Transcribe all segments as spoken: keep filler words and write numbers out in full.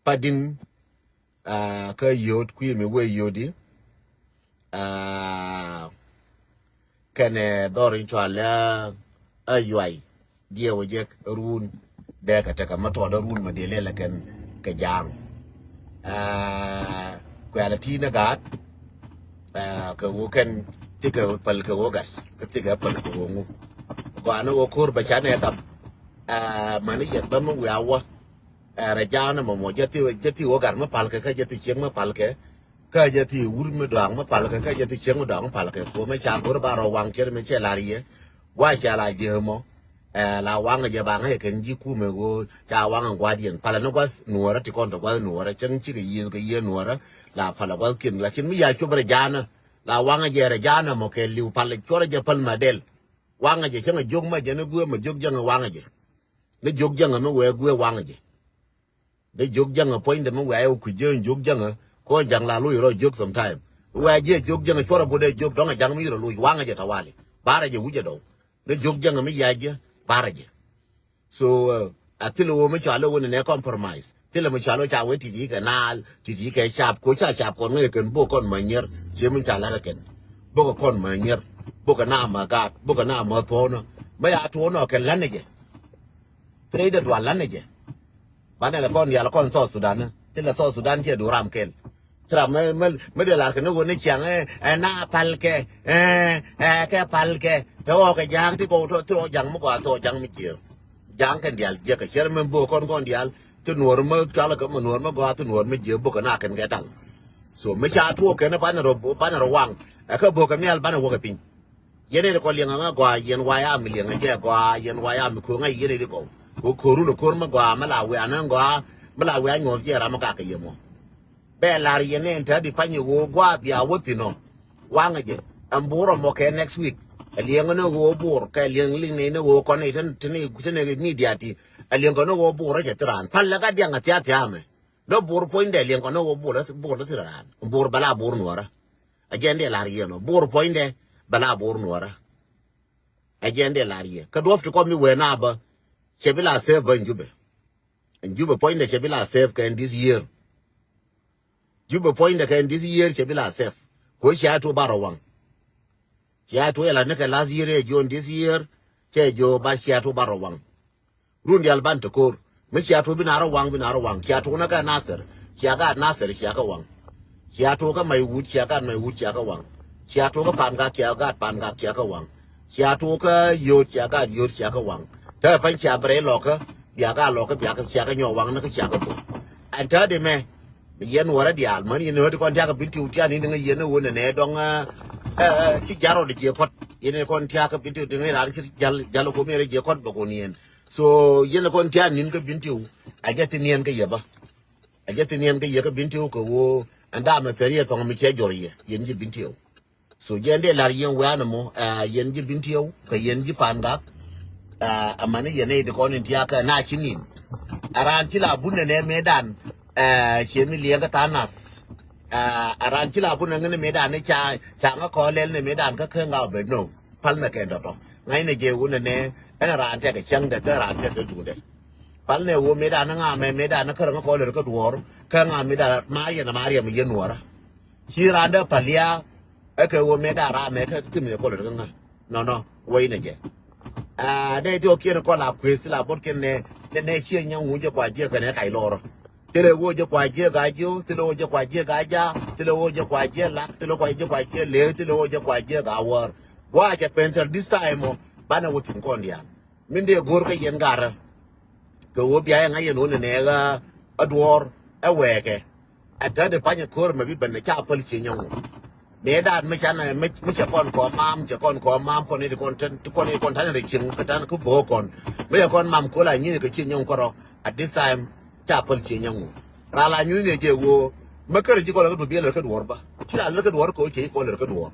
Padiŋ, ah, kä yio̱o̱t kui̱ mi wee yio̱o̱t i̱, ah, kɛnɛ dhɔr in cɔal i̱ a yuay diɛw jek run dee kɛ tekɛ ma tɔɔdä run ma diɛ lɛl kɛn kɛ ja̱a̱ŋ. Ah, kuɛl a ti̱i̱ ni gaat, ah, kɛ ɣöö kɛn thikɛ päl kɛ ɣöö gat kä thikɛ päl kɛ ɣöö ŋu. Gɔaa ni ɣöö ko̱r bɛ canɛ gam. Ah, mani yɛn bä mi wiaa wä. Ɛ rɛ ja̱a̱n ɛmɔ mɔ jɛ thi, jɛ thi wä gat mi palkɛ kä jɛ thi ciek mi palkɛ. Kä jɛ thi wur mi dɔaŋ mi palkɛ kä jɛ thi ciek mi dɔaŋ mi palkɛ. Kuɔmɛ ca go̱r ba rɔ waŋ cɛ mi cɛ lar yɛ. Gua cɛ la jɛ mɔ. Ɛ la waŋ jɛ ba ŋa̱c kɛn ji̱ kumɛ ɣöö ca waŋ gua̱diɛn palɛ ni gua̱th nuɔrä ti kɔn tɔ gua̱th nuɔrä cäŋ cikɛ yiëth kɛ yiëë nuɔrä. La palɛ gua̱th kiɛn lakin mi ya cop rɛ ja̱a̱n. La waŋ jɛ rɛ ja̱a̱n ɛmɔ kɛ liw palɛ cuɔrɛ jɛ päl ma dɛl. Waŋ jɛ cäŋ a jiök ma jɛ ni guëë ma jiök jäŋ waŋ jɛ. Ni jiök jäŋ mi wee guëë waŋ jɛ. Ni jiök jäŋ puɔ̱nydɛ mi wee a yɛ wä kui̱ jiök jiök jäŋ. Ko ja̱ŋ la loc rɔ jiök sometime. Wee a jiɛ jiök jäŋ cuɔrɛ bot ɛ jiök dɔ̱ŋ a ja̱ŋ mi yirɛ loc waŋ jɛ tawali. Barɛ jɛ wi̱cɛ dɔw. Ni jiök jäŋ mi yac jɛ barɛ jɛ. So, uh, a thilɛ wä mi cɔal wä ni nɛ compromise. Thilɛ mi cɔal wä ca wee ti̱ti̱ kɛ naal, ti̱ti̱ kɛ cap, ko ca cap kɔn ŋäc kɛn bok kɔn ma nyier, cie mi ca lar kɛn. Bok kɔn ma nyier, bok kɛ na ma gaat, bok kɛ na ma thuɔnɔ. Ma ya tuɔnɔ kɛ län jɛ. Thilɛ idɛ dual län jɛ. Banɛ lɛ kɔn dial kɔn South Sudan. Thilɛ South Sudan cie du ram kɛl. Thil ram mi, mi, mi dee lar kɛ ni ɣöö ni ciaŋ, ɛ, ɛ, na palkɛ, ɛ, ɛ, kɛ palkɛ. Te ɣɔɔ kɛ ja̱a̱ŋ ti kɔw tɔ, thil ɣɔɔ ja̱ŋ mi gɔaa thil ɣɔɔ ja̱ŋ mi jiëë. Ja̱a̱ŋ kɛn diaal jiäkä ciɛr mi bo̱o̱k kɔn kɔn diaal. Thi nuɔ̱ɔ̱r mi cualä kɛ mi nuɔ̱ɔ̱r mi gɔaa thi nuɔ̱ɔ̱r mi jiëë bo̱o̱k kɛ na kɛn kɛ taŋ. So mi ca tuɔɔk kɛn banɛ rɔ, banɛ rɔ waŋ. Ɛ kɛ bo̱o̱k kɛ nhial banɛ wäkɛ piny. Yɛn ɛ ti kɔ liɛŋ ŋa gɔaa yɛn wa ya mi liɛŋ ŋa jɛ gɔaa yɛn wa ya mi ko̱o̱ŋ ŋa yɛn ɛ ti kɔ. Ko̱o̱run ko̱o̱r mi gɔaa mi la wiaa ni gɔaa mi la wiaa nyuɔ̱th jɛ ram mi gak kɛ yɛ mɔ. Bɛ lar yɛn ni ɛn te di pany ɣöö gua̱a̱ bia wä thi̱n ɔ. Waŋ jɛ ɛn buur ɔ mɔ kɛ next week. Ɛ liɛŋ ni ɣöö buur kɛ liɛŋ liŋ ni ni ɣöö kɔn ni tin tin ni tin ni media ti. Ɛ liɛŋ kɔn ni ɣöö buur ɔ jɛ thi raan pal lɛ ka diaŋ a thia thia mɛ. Ni buur puɔ̱nydɛ liɛŋ kɔn ni ɣöö buur buur thi raan buur bɛ la buur nuɔrä. Ɛ jɛn dee lar yɛn ɔ buur puɔ̱nydɛ bɛ la buur nuɔrä. Ɛ jɛn dee lar yɛ kä duɔ̱p ti kɔn mi wee na bä. Cɛ bi la safe bä in Jubɛ. In Jubɛ puɔ̱nydɛ cɛ bi la safe kɛ in this year. Jubɛ puɔ̱nydɛ kɛ in this year cɛ bi la safe. Kuɔ cia tuɔ ba rɔ waŋ. Cia tuɔ yɛ la ni kɛ last year ɛ jiɔ in this year. Cɛ jiɔ ba cia tuɔ ba rɔ waŋ. Run dial ban te ko̱r. Mi cia tuɔ bi na rɔ waŋ bi na rɔ waŋ cia tuɔ na kɛ Nasir. Cia gaat Nasir cia kɛ waŋ. Cia tuɔ kɛ Maiwut cia gaat Maiwut cia kɛ waŋ. Cia tuɔ kɛ Pangak cia gaat Pangak cia kɛ waŋ. Cia tuɔ kɛ Yot cia gaat Yot cia kɛ waŋ. Te pany cia bi rɛy lɔkä bia gaat lɔkä bia kɛ cia kɛ nyɔk waŋ ni kɛ cia kɛ bo̱o̱k. Ɛn te di mɛ. Yɛn wärä diaal män yɛn wä di kɔn tiakä Bintiu tian ni ni ŋä yɛn wä nɛ nɛ dɔŋ. Ci jarɔ di jiɛ kɔt yɛn kɔn tiakä Bintiu ti ŋä ran ci jal jal ko mi rɛ jiɛ kɔt bɛ ko ni yɛn. So yɛn kɔn tian ni ni kä Bintiu. A jɛ ti ni yɛn kä yɛ bä. A jɛ thin yɛn kä yɛ kä Bintiu kɛ ɣöö ɛn da̱a̱mɛ thɛr yɛ thɔŋ mi cɛ jɔr yɛ yɛn ji̱ Bintiu. So jɛn dee lar yɛn wianɛ mɔ ɛ yɛn ji̱ Bintiu kɛ yɛn ji̱ Pangak. Ɛ amäni yɛn nɛy ti kɔn in tiakä na ci nin. Ɛ raan ci la bun nɛ nɛ mëëdan ɛ ciɛ mi liɛŋ kä tha̱a̱ŋ nath. Ɛ raan ci la bun nɛ ŋän mëëdan ni ca ca ŋä kɔn lɛl ni mëëdan kä kä ŋa bɛ no. Pal nɛ kɛn tɔtɔ ŋa̱cnɛ jɛ wunɛ nɛ ɛn raan tɛkɛ cäŋdɛ kä raan tɛkɛ duundɛ. Pal nɛ woo mëëdan ŋa mɛ mëëdan kä rɛ ŋä kɔn lɛr kä duɔɔr kä ŋa mëëdan ma yɛn ma riɛm yɛn nuɔrä. Ci raan dee pal ya ɛ kɛ woo mëëdan ram mɛ kä thim yɛ kɔn lɛr kä ŋä. Nɔnɔ wee nɛ jɛ. Aa dee ti ɔ kiɛn kɔn la kueth la bot kiɛn nɛ nɛ nɛ ciɛ nyɛ ŋu jɛ kua jiɛ kɛ nɛ kac lɔrɔ. Thilɛ wä jɛ kua jiɛ ga jiö, thilɛ wä jɛ kua jiɛ ga ja, thilɛ wä jɛ kua jiɛ lak, thilɛ kua jɛ kua jiɛ lëë, thilɛ wä jɛ kua jiɛ ga wäär. Gua jɛ pɛn thil this time ɔ banɛ wä thi̱n kɔn diaal. Min dee go̱o̱r kä yɛn garä. Kɛ wä bia yɛ ŋa̱c yɛn wä nɛ nɛ ɣä a duɔɔr ɛ wɛɛkɛ. Ɛ tätdɛ panyɛ ko̱r mɛ bi ben ca päl cië nyɔŋ wä. Mëëdan mi canɛ mi cɛ kɔn kɔn mam cɛ kɔn kɔn mam kɔn i̱ ti kɔn tɛn ti kɔn i̱ kɔn tɛn rɛ cieŋ kä tɛn kä bo̱o̱ kɔn mi cɛ kɔn mam ko̱l a nyieth kɛ cië nyɔŋ kärɔ. At this time ca päl cië nyɔŋ wä. Raa la nyuuth ni jɛ woo mi kärɛ ji̱ kɔn lɛ kä duɔ̱r biɛ lɛ kä duɔ̱r bä ci la lɛ kä duɔ̱r kɛ wä cɛ ji̱ kɔn lɛ kä duɔ̱r.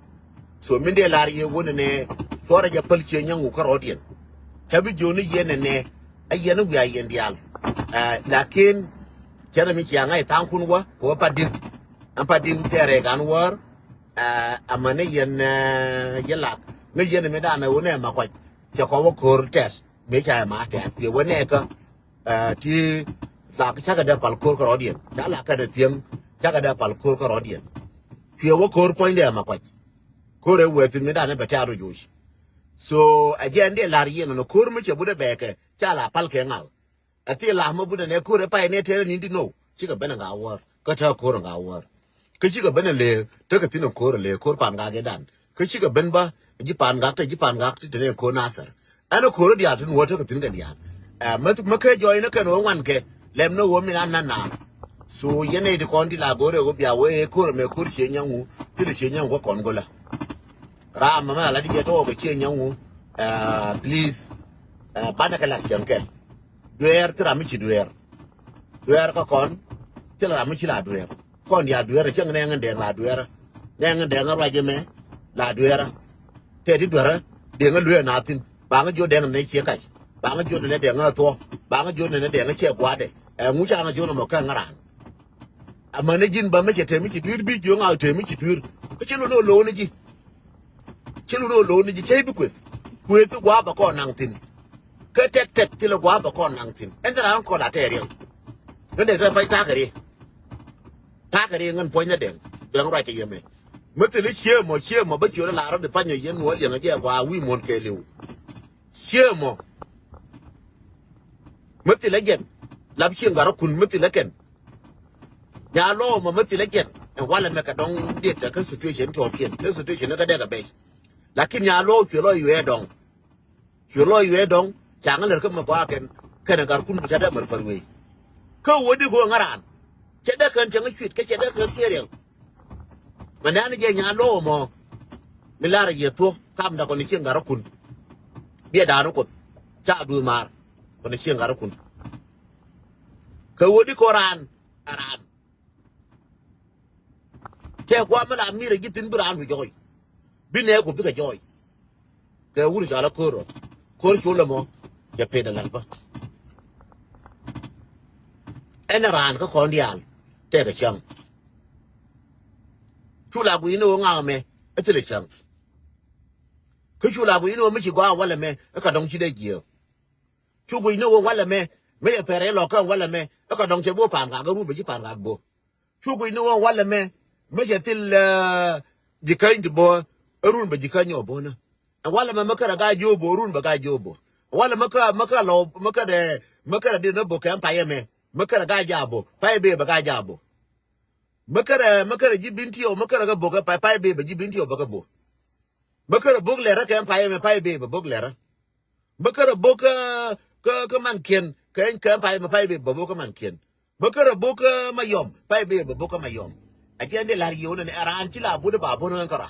So min dee lar yɛ wun nɛ cuɔrɛ jɛ päl cië nyɔŋ wä kärɔɔdiɛn. Ca bi jiöni yɛn nɛ nɛ a yɛn wiaa yɛn diaal. Ɛ lakin cɛn mi cia ŋa̱c tha̱a̱ŋkun wä kɛ wä Padiŋ. Ɛn Padiŋ tɛɛrɛ gan wäär. Ɛ amäni yɛn ɛ yɛ lak ŋäc yɛn mi danɛ wä nɛ ma kuac. Cɛ kɔ wä ko̱r tɛth mi ca ɛ ma tɛth kuiɛ wä nɛ kä. Ɛ ti Ca, cakɛ dee pal ko̱r kärɔ̱diɛn. Ca la kɛn ɛ thiäŋ, cakɛ dee pal ko̱r kärɔ̱diɛn. Cuɛ wä ko̱r puɔ̱nydɛ ɛmɛ kuac. Ko̱r ɛ wee thi̱n mi danɛ bɛ tɛ̈r rɔ joc. So ɛ jɛn dee la̱r yiɛn ɛn ɛ ko̱r mi cɛ but ɛ bɛɛkɛ ca la pal kɛ ŋa̱l. Ɛ thil la̱r mi but ɛn ɛ ko̱r ɛ pay ni ɛ tɛr ɛ ni̱n ti no̱o̱. Cikɛ ben ɛ ŋa̱ wäär. Kä tɛ̈ ko̱r ɛ ŋa̱ wäär. Kä cikɛ ben ɛ lëë, tekɛ thi̱n ɛ ko̱r ɛ lëë, ko̱r pa̱a̱n gak ɛ dan. Kä cikɛ ben bä, ji̱ pa̱a̱n gak te, ji̱ pa̱a̱n gak te, te ni ɛ ko̱r Nathir. Ɛn ɛ ko̱r ɛ diaal tin wä tekɛ thi̱n kɛn diaal. Ɛ, mä, mä kɛ jɔɔy ni kɛn wä ŋuan kɛ, lɛm ni wä min an nan naar. So, yɛn nɛy ti kɔn ti la go̱o̱r ɛ wä bia wee, ko̱r ɛmɛ ko̱r cie nyɔŋ wu, thilɛ cie nyɔŋ wä kɔn go̱lä. Ram mɛ mɛ la di jɛ tɔɔk kɛ cie nyɔŋ wu, ɛ, please, ɛ, banɛ kɛ lat cieŋ kɛl. Dueer, thil ram mi ci dueer. Dueer kä kɔn, thil ram mi ci la dueer. Kɔn diaal dueerä, cäŋ nɛɛŋ in dɛŋ la dueerä. Nɛɛŋ in dɛŋ in ruac ɛmɛ la dueerä. Tɛt i̱ dueerä, dɛŋ in luee na thi̱n. Baŋ in jiö dɛŋ in nɛ ciɛ kac. Baŋ in jiö nɛ dɛŋ in thuɔ. Baŋ in jiö nɛ dɛŋ in ciɛ gua̱a̱dɛ. Ɛ ŋu ca ŋa jiö nɛ mɔ kä ŋä raan. Amäni ji̱n bä mi cɛ tɛm i̱ ci dui̱r bi jiö ŋa tɛm i̱ ci dui̱r. Kä ci lun ɛ lo̱o̱n i̱ ji̱. Ci lun ɛ lo̱o̱n i̱ ji̱ cäy bi kueth. Kueth i̱ gua̱a̱ bä kɔn naŋ thi̱n. Kä tɛk tɛk thilɛ gua̱a̱ bä kɔn naŋ thi̱n. Ɛn thil raan kɔn la tɛɛr yɛn. Ŋän dee tɛ pa̱ny ta̱a̱ kɛ ri̱. Ta̱a̱ kɛ ri̱ ŋän puɔ̱nydä dɛŋ. Dɛŋ ruac kɛ yɛmɛ. Mi thilɛ ciëë mɔ, ciëë mɔ bä ciöt ɛ la rɔ̱ di pa̱ny ɛ yɛn nuɔ̱ɔ̱r liɛŋ ɛ jɛ gua̱a̱ wi̱i̱ muɔ̱n kɛɛliw. Ciëë mɔ. Mi thilɛ jɛn. Lap cieŋ gat rɔ kun mi thilɛ kɛn. Nya lɔɔ mɔ mi thilɛ jɛn. Ɛn walɛ mɛ kɛ dɔŋ diet ɛ kä situation tɔɔkiɛn. Kä situation ni kä dɛk ɛ bɛc. Lakin nya lɔɔ cuɛ lɔ yuɛ dɔŋ. Cuɛ lɔ yuɛ dɔŋ, ca ŋä lär kä mɛ gɔaa kɛn, kɛn ɛ gat rɔ kun mi ca dee mär pär wee. Kä wä di kɛ ŋä raan. Cɛ dee kɛn cɛ ŋä cuit, kä cɛ dee kɛn thiee riɛŋ. Mɛ nɛn jɛ nya lo̱o̱ mɔ. Mi lar yɛ thuɔ̱k, kam da kɔn cieŋ gat rɔ kun. Biɛ da̱a̱n kuoth, ca duuth maar, kɔn cieŋ gat rɔ kun. Kɛ wä di kɔ raan, ɛ raan. Tɛ guam mi la mir ji̱ thi̱n bi raan wi̱c jɔɔy. Bi nɛɛku bikɛ jɔɔy. Kɛ wur cɔal a ko̱r rɔ. Ko̱r col ɛmɔ. Cɛ pet a la̱t bä. Ɛn a raan kä kɔn diaal. Tɛkɛ cäŋ. Cu la gui̱n ni ɣöö ŋak ɛmɛ. Ɛ thilɛ cäŋ. Kä cu la gui̱n ni ɣöö mi ci gɔaa walɛ mɛ. Ɛ ka dɔ̱ŋ ci dee jiääk. Cu guic ni wä walɛ mɛ, mi cɛ pɛr ilɔ kä walɛ mɛ, ɛ kɛ dɔŋ cɛ bo pa̱a̱n kak, ɛ run bɛ ji̱ pa̱a̱n kak bo. Cu guic ni wä walɛ mɛ, mi cɛ thil, eh, ji̱ käny ti bo, ɛ run bɛ ji̱ käny ɔ bo ni. Ɛ walɛ mɛ mi kärɛ ga̱a̱c ji̱ bo, run bɛ ga̱a̱c ji̱ bo. Walɛ mɛ kä, mɛ kä lɔ, mɛ kärɛ, mɛ kärɛ di ni bo kɛ payɛ mɛ, mɛ kärɛ ga̱a̱c ja̱ bo, payɛ bee bɛ ga̱a̱c ja̱ bo. Mɛ kärɛ, mɛ kärɛ ji̱ bin ti ɔ, mɛ kärɛ kɛ bo kɛ pay, payɛ bee bɛ ji̱ bin ti ɔ bɛ kɛ bo. Bä kärɛ bok lɛrä kɛ pay mɛ pay bee bä bok lɛrä. Bä kärɛ bok kä, kä, kä mankiɛn kɛ, kɛ pay mɛ pay bee bä bok kä mankiɛn. Bä kärɛ bok kä mayɔm pay bee bä bok kä mayɔm. A jɛn di lar yio̱w nɛ ni a raan ci la buni ba buni ŋän kära.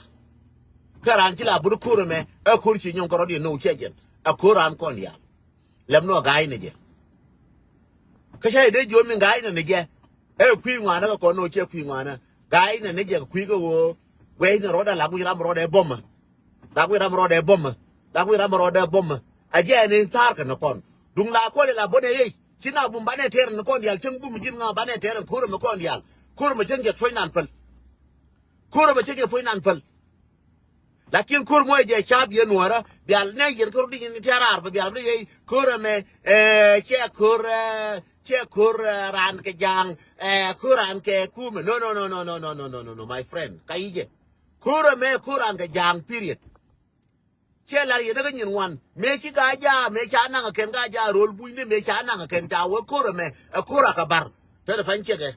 Kä raan ci la buni ko̱r mɛ ɛ ko̱r ci nyɔŋ kärɔ di nɔ cɛ jɛn. A ko̱r raan kɔn diaal. Lɛm nɔ ga̱a̱c ni jɛ. Kä ca jɛ dee jiöm ni ga̱a̱c ni ni jɛ. Ɛ kui̱ ŋuanä kɛ kɔn ni wä ciɛ kui̱ ŋuanä. Ga̱a̱c ni ni jɛ kɛ kui̱ kɛ ɣöö guɛc ni rɔɔdɛ la guic ram rɔɔdɛ bɔmä. La guic ram rɔɔdɛ bɔmä. La guic ram rɔɔdɛ bɔmä. A jɛ ni tha̱a̱r kɛ ni kɔn. Duŋ la kɔn la bɔnɛ yec ci na bum banɛ tɛɛr ni kɔn diaal cäŋ bum ji̱n ŋa banɛ tɛɛr ni ko̱r mi kɔn diaal. Ko̱r mi cäŋ jɛ thuɔ̱c nan päl. Ko̱r mi cäŋ jɛ thuɔ̱c nan päl. Lakin ko̱r muɔc jɛ ca̱a̱p yɛ nuɔ̱ɔ̱rä bial nɛ yɛn ko̱r di yɛn tia̱ raar bä bial bi yɛ ko̱r ɛmɛ. Cɛ ko̱r, cɛ ko̱r raan kɛ ja̱a̱ŋ. Ko̱r raan kɛ kumɛ. No, no, no, no, my friend. Ka yi̱ jɛ ko̱r ɛmɛ ko̱r raan kɛ ja̱a̱ŋ, period. Cɛ lar yɛn kä nyin ŋuan mëë ci ka ja̱a̱, mëë ca naŋ kɛn ka ja̱a̱ ro̱l bunyni, mëë ca naŋ kɛn ca wä ko̱r ɛmɛ. Ɛ ko̱r a kɛ bar. Tɛn ɛ pa̱ny ciɛkɛ.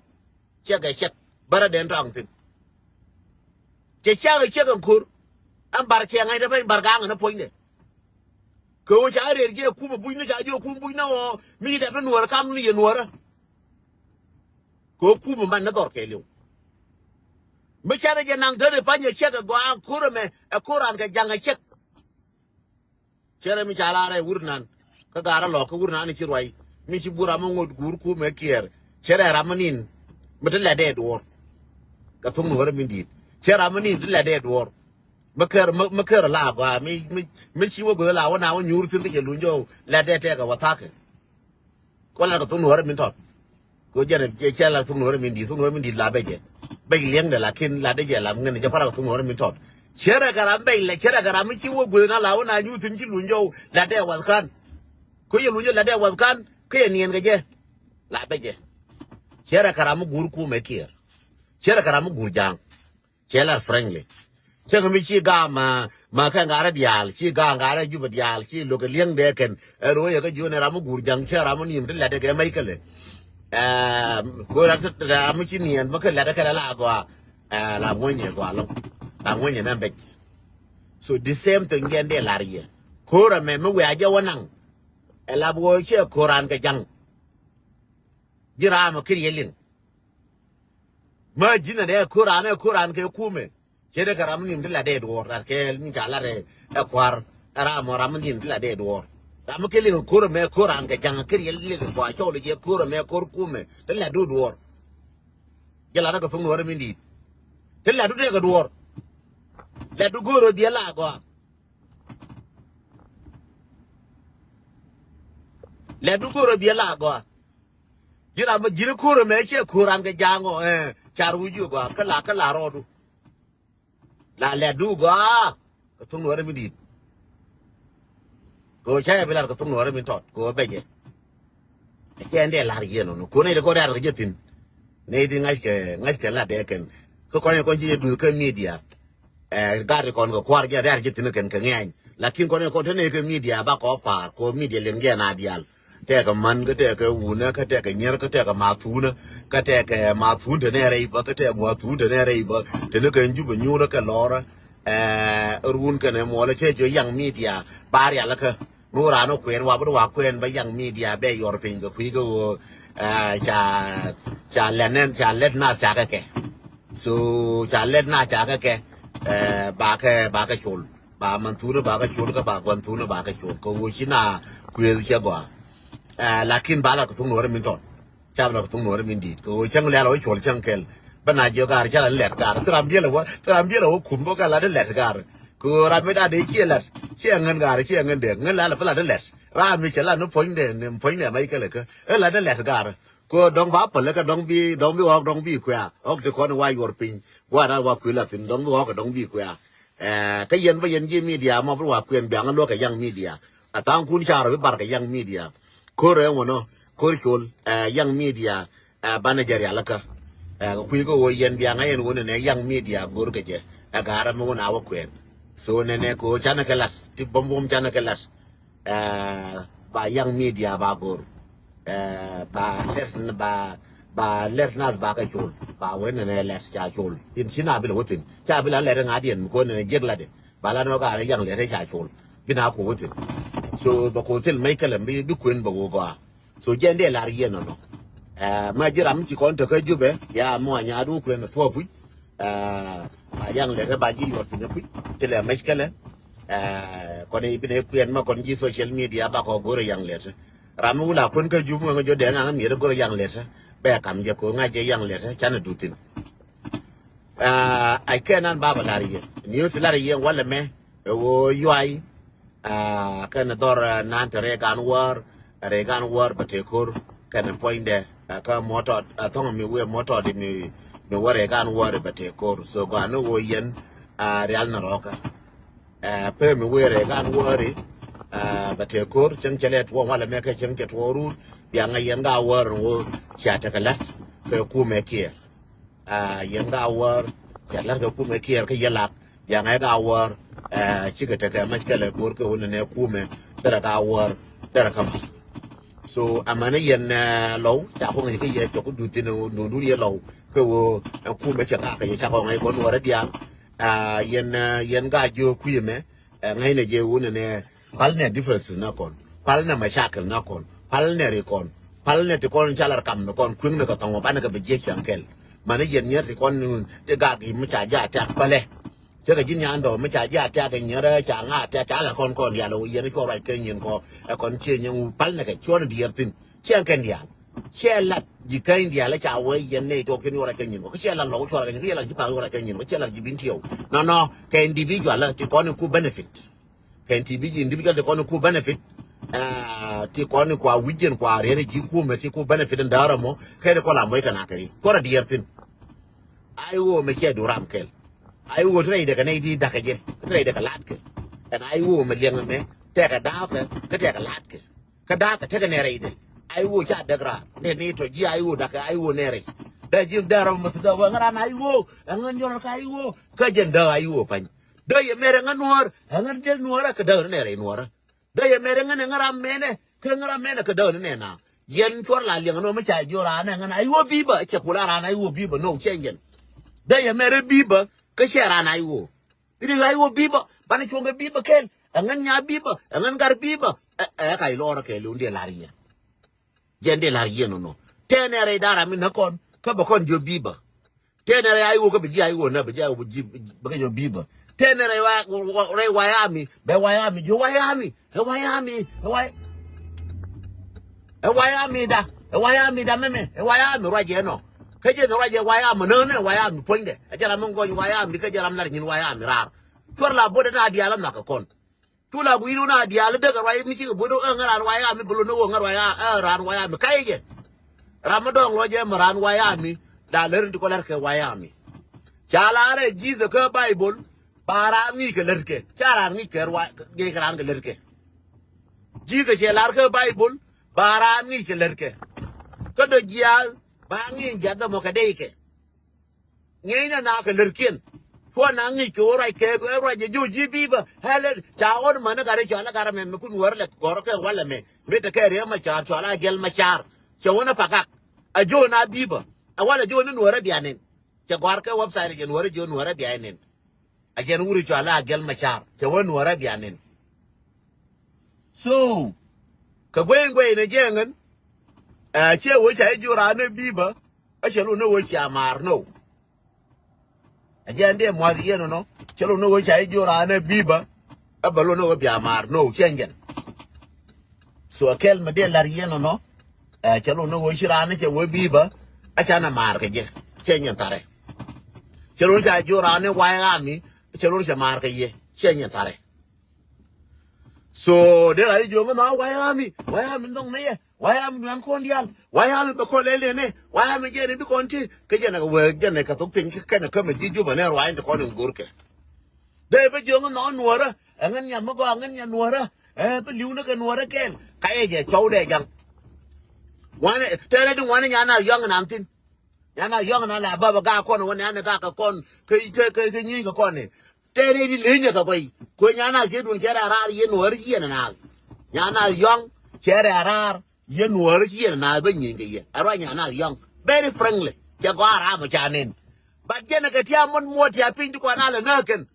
Ciɛkɛ ciɛk bärä den tɔaŋ thi̱n. Cɛ ciakɛ ciɛk ɛn ko̱r. Ɛn bar cɛ ŋa̱cdɛ pɛny bar gaŋ ɛn ɛ puɔ̱nydɛ. Kɛ ɣöö ca rëër jɛ kumɛ bucni, ca jiök kumɛ bucni ɣɔɔ mi ci dɛp ni nuɔ̱ɔ̱rä kam ni yɛ nuɔ̱ɔ̱rä. Kɛ ɣöö kumɛ man ni dhɔr kɛɛliw. Mi canɛ jɛ naŋ teni pa̱nyɛ ciɛk ɛ gɔaa ko̱r ɛmɛ ɛ ko̱r an kɛ ja̱ŋ ɛ ciɛk. Cɛ rɛ mi ca lar ɛ wur nan. Kä ga̱rä lɔk kä wur nan ci ruay. Mi ci bur amä ŋot guur kumɛ kiɛɛr. Cɛ rɛ ram mi nin. Mi ti lɛt dee duɔ̱ɔ̱r. Kɛ thok ni wärä mi di̱i̱t. Cɛ ram mi nin ti lɛt dee duɔ̱ɔ̱r. Mi kär, mi, mi kär la gɔaa. Mi, mi, mi ci wä guäth la wä na wä nyuur thi̱n kä jɛ luny jɔw. Lɛt dee tɛkɛ wä tha̱kɛ. Kɔ lat kɛ thok nuɔ̱ɔ̱rä min tɔt. Kɛ jɛn cɛ, cɛ lat thok nuɔ̱ɔ̱rä min di̱i̱t, thok nuɔ̱ɔ̱rä min di̱i̱t la bɛ jɛ. Bɛc liɛŋdɛ lakin lat dee jɛ lam ŋän jɛ kɔ lat kɛ thok nuɔ̱ɔ̱rä min tɔt. Cɛ rɛ kɛ ram bɛc lɛ, cɛ rɛ kɛ ram mi ci wä gueth na la wä na nyuuth thi̱n ci luny jɔw lat dee wath kan. Kɛ yɛ luny jɔw lat dee wath kan, kɛ yɛ niɛn kɛ jɛ. La bɛ jɛ. Cɛ rɛ kɛ ram mi guur kumɛ Kiir. Cɛ rɛ kɛ ram mi guur Ja̱a̱ŋ. Cɛ lar frankly. Cɛ kɛ mi ci gaam ma, ma kɛ ŋa̱rä diaal, ci gaam ŋa̱rä Jubɛ diaal, ci lo̱k kɛ li̱eŋ dee kɛn. Ɛ ro̱o̱ yɛ kä jiön ɛ ram mi guur Ja̱ŋ, cɛ ram mi ni̱em ti lɛt ɛ kɛ mɛc kɛ lɛ. Ɛ, ko̱ ram mi ci niɛn ma kɛ lɛt ɛ kɛ lɛ la gɔaa. Ɛ, la ŋuɔ̱nyɛ gɔaa lɔ̱ŋ. La ŋuɔ̱nyɛ mɛ bɛc. So the same thing jɛn dee lar yɛ. Ko̱r ɛmɛ mi wɛ̈ɛ̈ jɛ wä naŋ. Ɛ la bi wä cɛ ko̱r an kɛ Ja̱ŋ. Ji̱ ram ɛ kir yɛ liŋ. Ma ji̱n ɛ dee ko̱r an ɛ ko̱r an kɛ kumɛ. Cɛ dee kɛ ram ni̱em ti la dee duɔ̱ɔ̱r rat kɛ ni ca lat ɛ kua̱r. Ɛ ram ɔ ram ni̱em ti la dee duɔ̱ɔ̱r. Ram kɛ liŋ ko̱r ɛmɛ ko̱r an kɛ Ja̱ŋ ɛ kir yɛ liŋ kɔa cɔl jɛ ko̱r ɛmɛ ko̱r kumɛ. Ti la du duɔ̱ɔ̱r. Jɛ lat ɛ kɛ thuŋ nuɔ̱ɔ̱r min di̱i̱t. Ti la du tëëkɛ duɔ̱ɔ̱r. Lɛ du go̱o̱r ɛ biɛ la gɔaa. Lɛ du go̱o̱r ɛ biɛ la gɔaa. Ji̱n ram ji̱n ko̱o̱r ɛmɛ cɛ ko̱o̱r an kɛ Ja̱a̱ŋ ɔ, ɛ, car wi̱c ji̱ gɔaa kä la kä la rɔɔdu. La lɛ du gɔaa. Kɛ thuŋ nuɔ̱ɔ̱r mi di̱i̱t. Kɛ ɣöö ca yɛ bi lar kɛ thuŋ nuɔ̱ɔ̱r mi tɔt kɛ ɣöö bɛ jɛ. Ɛ cɛ ɛn dee lar yɛn ɔnɔ ko̱n nɛy ti kɔn rɛ̈ɛ̈r kɛ jɛ thi̱n. Nɛy ti ŋa̱ckɛ ŋa̱ckɛ lat dee kɛn. Kä kɔn yɛ kɔn ci jɛ duth kä media. Ɛ, gat kɔn kɛ kua̱r jɛ rɛ̈ɛ̈r jɛ thi̱n kɛn kɛ ŋɛ̈ny. Lakin kɔn kɔn te nɛy kɛ media bakɔ pa̱a̱r kɛ ɣöö media liŋ jɛ na diaal. Tɛkɛ män kä tɛkɛ wunä kä tɛkɛ nyier kä tɛkɛ mathunä kä tɛkɛ mathun te nɛ rɛy bä kä tɛkɛ guathun te nɛ rɛy bä te ni kɛ Jubɛ nyuurä kɛ lɔrä. Ɛ, run kɛnɛ muɔlä cɛ jɔ yaŋ media ba rialikä. Mi wä raan wä kuɛn wa bi wä kuɛn ba yaŋ media bɛ yɔr piny kɛ kui̱ kɛ ɣöö, ɛ, ca, ca lɛt nɛn ca lɛt na thiakä kɛ. So ca lɛt na thiakä kɛ, ɛ, ba kɛ ba kɛ col. Ba man thunä ba kä col kä ba guan thunä ba kä col kä ɣöö ci na kuëëth cɛ gɔaa. Ɛ, lakin ba lat kɛ thuŋ nuɔ̱ɔ̱rä min tɔt. Ca bi lat kɛ thuŋ nuɔ̱ɔ̱rä min di̱i̱t kɛ ɣöö cäŋ lɛl ɣä col cäŋ kɛl. Bä na jiök gaar ca la lɛt gaar thi ram biɛl ɛ wä thi ram biɛl ɛ wä kum bä kɛ lat ɛ lɛt gaar. Kɛ ɣöö ram mi da̱a̱ dee ciɛ lat ciɛ ŋän gaar ciɛ ŋän dee ŋän lal ɛ bä lat ɛ lɛt. Ram mi cɛ lat ni puɔ̱nydɛ ni puɔ̱nydɛ mac kɛl ɛ kä ɛ lat ɛ lɛt gaar. Kɛ ɣöö dɔ̱ŋ ba päl ɛ kä dɔ̱ŋ bi dɔ̱ŋ bi ɣɔk dɔ̱ŋ bi kuɛ̈ɛ̈ ɣɔk ti kɔn i̱ wa yuɔr piny. Gua̱a̱r ran wa kui̱ la thi̱n dɔ̱ŋ bi ɣɔk ɛ dɔ̱ŋ bi kuɛ̈ɛ̈. Ɛ, kä yɛn bä yɛn ji̱ media mɔ bi wa kuɛn biaŋ luɔk kɛ yaŋ media. A thaŋ kun ca rɔ bi bar kɛ yaŋ media. Ko̱r ɛ ŋuɔ̱nɔ ko̱r col, ɛ, yaŋ media, ɛ, banɛ jɛ rialikä. Ɛ, kɛ kui̱ kä ɣöö yɛn biaŋ a yɛn ɣöö nɛnɛ yaŋ media go̱r kɛ jɛ. Ɛ, ga̱rä mi ɣöö na wä kuɛn. So nɛnɛ kɛ ɣöö canɛ kɛ lat ti buɔ̱m buɔ̱m canɛ kɛ lat. Ɛ, ba yaŋ media ba go̱r. Ɛ, ba lɛt ba ba lɛt nath ba kɛ col ba wen nɛ lɛt ca col in ci na bi lɛ wä thi̱n ca bi la lɛt ŋa̱diɛn mi ko̱n nɛ jiɛk latdɛ ba la nɔ gaar yaŋ lɛt ca col bi na ko wä thi̱n. So bɛ ko thil mec kɛlɛ bi bi kuen bɛ wä gɔaa. So jɛn dee lar yɛn nɔnɔ. Ɛ, ma ji̱ ram ci kɔn tekä Jubɛ ya mɔ a nyaadu kuen thuɔ̱ɔ̱p wi̱c. Ɛ, ba yaŋ lɛt ba ji̱ yuɔr piny kui̱ thilɛ mec kɛlɛ. Ɛ, kɔn i̱ bi nɛ kuɛn ma kɔn ji̱ social media ba kɔ go̱r yaŋ lɛt. Ram mi wula kuän kä Jubɛ ŋäŋ jɔ dee ŋaŋ miet go̱r yaŋ lɛt. Bɛ kam jɛ ko ŋa̱c jɛ yaŋ lɛt canɛ duth thi̱n. Ɛ, a kɛn an baba lar yɛ news lar yɛ walɛ mɛ. Ɛ ɣöö yuay. Ɛ, kɛn dhɔr, ɛ, nan te rɛy gan wäär. Rɛy gan wäär bɛ tëë ko̱r kɛn puɔ̱nydɛ. Ɛ, kä mɔtɔt, ɛ, thɔŋ mi wee mɔtɔt mi mi wä rɛy gan wäär bɛ tëë ko̱r so gɔaa ni ɣöö yɛn, ɛ, rial ni rɔɔkä. Ɛ, pee mi wee rɛy gan wääri, ɛ, bɛ tëë ko̱r cäŋ cɛ lɛ tuɔɔŋ walɛ mɛ kɛ cäŋ cɛ tuɔɔŋ run. Biaŋ ɛ yɛn gan wäär ni ɣöö cia tekɛ la̱t kɛ kumɛ Kiir. Ɛ, yɛn gan wäär cia la̱t kɛ kumɛ Kiir kä yɛ lak. Biaŋ ɛ gan wäär, ɛ, cikɛ tekɛ mac kɛlɛ go̱r kɛ wun nɛ kumɛ derɛ gan wäär derɛ kä mac. So amäni yɛn, ɛ, Lɔw ca kɔŋ yɛ kä yɛ cɔk duth thi̱n dundun yɛ Lɔw kɛ ɣöö ɛn kumɛ cɛ gak kɛ yɛ ca kɔŋ ɛ kɔn wäärä diaal. Ɛ, yɛn, ɛ, yɛn gan jiök kui̱ ɛmɛ, ɛ, ŋäcnɛ jɛ wun nɛ pal nɛ differences na kɔn pal nɛ mashakil na kɔn pal nɛ ri kɔn pal nɛ ti kɔn ca lar kam ni kɔn kui̱ŋ ni kɛ thɔŋ banɛ kɛ bɛ jiɛ ciaŋ kɛl. Mani yɛn nyɛr ti kɔn ti gak i̱ mi ca ji̱ attack pälɛ. Cɛ kɛ ji̱ nyan dɔ̱ mi ca ji̱ attack kɛ nyɛrɛ ca ŋa attack ca lar kɔn kɔn diaal ɛ wä yɛn cuɔ ruac kɛ nyin kɔ ɛ kɔn ciɛ nyɛŋ wu pal nɛ kɛ cuɔn diɛɛr thi̱n ciɛ kɛn diaal. Ciɛ lat ji̱ käny diaal ɛ ca wee yɛn nɛy tuɔɔk kɛn yuɔr ɛ kɛ nyin kɔ kä ciɛ lat lɔk cuɔr ɛ kɛ nyin kä ciɛ lat ji̱ pa̱a̱k yuɔr ɛ kɛ nyin kɔ ciɛ lat ji̱ bin tiɛw. Nɔnɔ kɛ individual ɛ ti kɔn i̱ ku benefit. Kɛ individual, individual ti kɔn i̱ ku benefit. Ɛ, ti kɔn i̱ kua wi̱c jɛn kua riɛn i̱ ji̱ kumɛ ti ku benefit in däär ɛmɔ kɛ ti kɔn la mɔc kɛ na kɛ ri kuɔr ɛ diɛɛr thi̱n. Ai ɣöö mɛ ciɛ du ram kɛl. Ai ɣöö ti rɛydɛ kɛ nɛy ti da̱kɛ jɛ ti rɛydɛ kɛ la̱tkɛ. Ɛn ai ɣöö mɛ liɛŋ ɛmɛ tɛkɛ da̱a̱kɛ kä tɛkɛ la̱tkɛ. Kä da̱a̱kɛ tekɛ nɛ rɛydɛ. Aiwo ca däk raar. Dee ni tɔ ji̱ Aiwo da̱k Aiwo nɛɛrɛ. Dee ji̱ dee rɔ mäth dee wä ŋä raan Aiwo. Ɛŋä nyɔr kä Aiwo. Kä jɛn dee Aiwo pa̱ny. Dee yɛ mɛr ɛŋä nuɔ̱ɔ̱r. Ɛŋä dee nuɔ̱ɔ̱rä kä dee ni nɛɛrɛ nuɔ̱ɔ̱rä. Dee yɛ mɛr ɛŋä ni ŋä ram mɛnɛ. Kä ŋä ram mɛnɛ kä dee ni nɛɛna. Yɛn cuɔr la liɛŋ nɔ mi ca ji̱ raan ɛŋä Aiwo bi̱bä. Cɛ kula raan Aiwo bi̱bä. No, cɛ jɛn. Dee yɛ mɛr ɛ bi̱bä. Kä cɛ raan Aiwo. Ri ɣa̱c wä bi̱bä, banɛ cuɔ̱ŋ kɛ bi̱bä kɛl. Ɛŋɛn nya bi̱bä, ɛŋɛn gar bi̱bä. Ɛ, ɛ, ka ilɔrä kɛ liw ndiɛ lar yɛ. Jɛn ndiɛ lar yɛ nɔnɔ. Tɛnɛ rɛy dara mi nä kɔn, kä bɛ kɔn jiɔ bi̱bä. Tɛnɛ rɛy Aiwo kä bɛ ji̱ Aiwo nä, bɛ ji̱ Aiwo bɛ ji̱, bɛ kɛ jiɔ bi̱bä. Tɛnɛ rɛy wa, wa, rɛy Wayami, bɛ Wayami, jiɔ Wayami. Ɛ Wayami, ɛ Way-, ɛ Wayami da, ɛ Wayami da mɛmɛ, ɛ Wayami ruac yɛ nɔ. Kä jɛ nɔ ruac yɛ Wayami nä nɛ Wayami puɔ̱nydɛ. Ɛ jɛ ram mi ŋɔny Wayami, kä jɛ ram lar nyin Wayami raar. Cuɔr la bo̱dɛ na diaal ɛ nhɔakɛ kɔn. Cu la gui̱i̱r wun a diaal ɛ däk ɛ ruac mi cikɛ bo̱dɛ ɛ ŋä raan Wayami bi lo̱n ɛ wä ŋä ruac ɛ raan Wayami ka̱yɛ jɛ. Ram mi dɔ̱ŋ lɔ jɛ mɛ raan Wayami, da lär in ti kɔ lär kɛ Wayami. Ca la rɛ Jesus kä Baibol, ba raan ŋi̱i̱c kɛ lät kɛ. Ca raan ŋi̱i̱c kɛ ruac, ŋi̱i̱c kɛ raan kɛ lät kɛ. Jesus cɛ lar kä Baibol, ba raan ŋi̱i̱c kɛ lät kɛ. Kä dɔ jiaath, ba ŋi̱i̱c jiath dhamɔ kɛ dey kɛ. Ŋi̱i̱c na na kɛ lät kiɛn. Cuɔ na ŋi̱i̱c kɛ wä ruac kɛ, kɛ ruac jɛ ji̱ bi̱bä. Hɛlɛ, ca ɣɔn män ɛ gat rɛ cɔal ɛ gat rɛ mɛ, mɛ kun wär lɛ gɔr kɛ walɛ mɛ. Mi te kɛ riɛ ma car cɔal a gɛl ma car. Cɛ wä na pakak. A ji̱ na bi̱bä. A walɛ ji̱ ni nuɔrɛ bianin. Cɛ gɔr kɛ website jɛ nuɔrɛ ji̱ nuɔrɛ bianin. A jɛn wuri cua la gɛl ma car cɛ wä nuɔrä bianin. So kɛ guey guey ni jɛŋän. Ɛ ciɛ wä ca i̱ ji̱ raan ni bi̱bä. Ɛ cɛ lu ni wä cia maar no. A jɛn diɛ muath yɛn nɔ cɛ lu ni wä ca i̱ ji̱ raan ni bi̱bä. Ɛ bɛ lu ni wä bia maar no cɛ jɛn. So a kɛl mi diɛ lar yɛn nɔ. Ɛ cɛ lu ni wä ci raan ni cɛ wä bi̱bä. A ca na maar kɛ jɛ cɛ nyɛn tharɛ. Cɛ lu ni ca ji̱ raan ni way ram mi. Cɛ lon cɛ maar kɛ yɛ cɛ nyɛ tharɛ. So dee la i̱ jiɔŋ nɔ way ami way ami ndɔŋ nɛ yɛ way ami nuan kɔn dial way ami bɛ kɔn lɛ lɛ nɛ way ami jɛ ni bi kɔn ti kɛ jɛ nɛ kɛ wee jɛ nɛ kɛ thok piny kɛ kɛnɛ kä mɛ ji̱ jubɛ nɛ ruany ti kɔn in go̱r kɛ. Dee bɛ jiɔŋ nɔ nuɔrä ɛŋɛn nyam mi gɔaa ɛŋɛn nyam nuɔrä. Ɛ bi li̱w ni kɛ nuɔrä kɛn ka yɛ jɛ cɔw dee jaŋ. Wanɛ tɛrɛ di wanɛ nyan a yɔŋ nan thin. Nyana yɔŋ na la baba ga kɔn wä nɛn ga kɛ kɔn kɛ kɛ kɛ kɛ nyi kɛ kɔn ni. Tɛni di linyɛ kɛ kɔi. Kɔ nyana kɛ dun kɛ ra rar yɛ nuɔr yɛ na na. Nyana yɔŋ kɛ ra rar yɛ nuɔr yɛ na na bɛ nyi kɛ yɛ. Arɔ nyana yɔŋ. Very friendly. Kɛ gɔ ara mɔ cha nen. But jɛn kɛ tia mɔn mɔ tia piny ti kɔn ala na kɛn.